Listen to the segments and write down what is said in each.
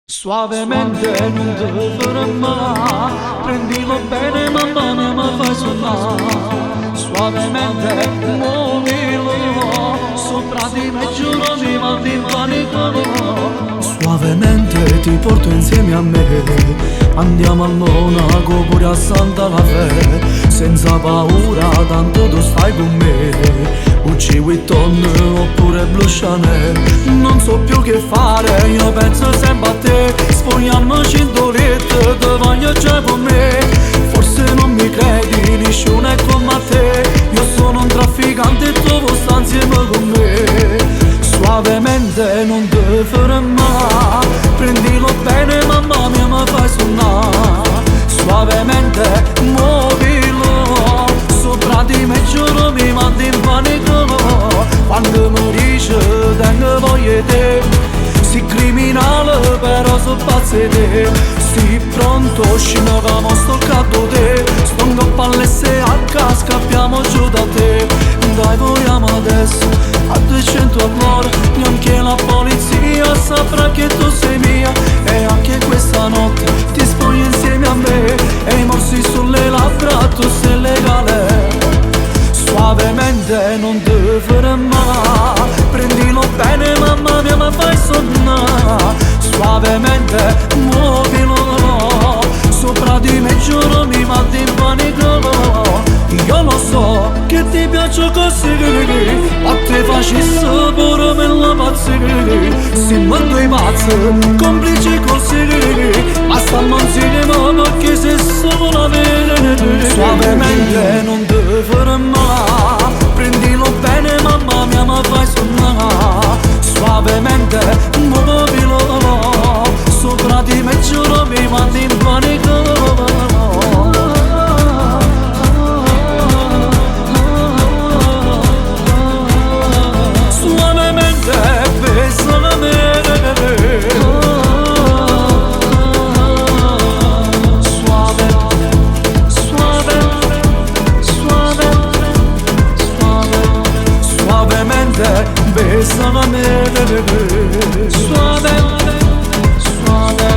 Suavemente nun te fermà, prendilo bene mamma mia mi fai sonnà. Suavemente muovilo, sopra di me giuro mi mandi in panico. Suavemente ti porto insieme a me, andiamo al Monaco pure a Santa Fe, senza paura tanto tu stai con me, Gucci Vuitton oppure Blue Chanel, non so più che fare, io penso sempre a te, spogliamoci in letto, ti voglio già con me, forse non mi credi, nessuno è come a te, io sono un trafficante e tu vuoi stare insieme con me. Suavemente non te fermare, prendilo bene mamma mia mi fai sonnare. Suavemente muovilo, sopra di me giuro mi mandi in panico. Quando mi dici tengo voglia di te, sei criminale però so pazzo di te. Sei pronto, scino che mo sto caddo te, sto in coppa all'SH, scappiamo giù da te. Dai vogliamo adesso a 200 all'ora, neanche la polizia saprà che tu sei mia. E anche questa notte ti spogli insieme a me, e i morsi sulle labbra tu sei legale. Suavemente non ti fermare, prendilo bene mamma mia mi fai sonnare. Suavemente muovilo, sopra di me giuro mi mandi in panico. Io lo so che ti piace così, ma te facessi pure me la pazzia. Siamo due pazzi, complici così, ma stiamo insieme perché se solo la vedi. Suavemente non ti fermare, prendilo bene mamma mia mi fai sonnare. Suavemente muovilo, sopra di me giuro mi mandi in panico. Suavemente bésame. Suave, suave, suave, suave. Suavemente bésame. Suave, suave,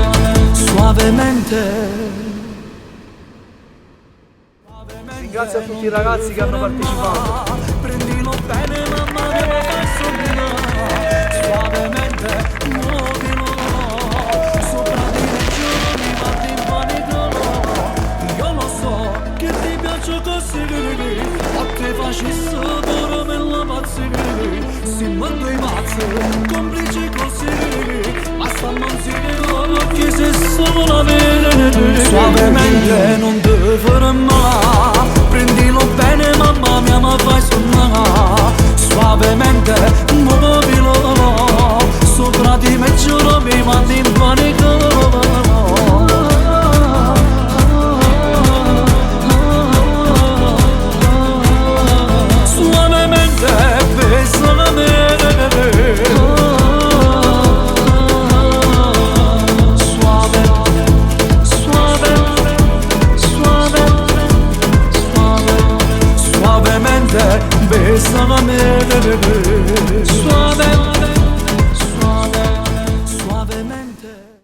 suavemente. Ringrazio a tutti i ragazzi che hanno partecipato. Prendilo bene mamma mia mi fai sognare. Suavemente muovilo, sopra di me giuro mi mandi in panico. Io lo so che ti piace così, ma te facessi pure me la pazzia. Siamo due pazzi, complici così, ma stiamo insieme perché se solo la vedi. Suavemente non ti fermare, prendilo bene mamma mia mi fai sonnare.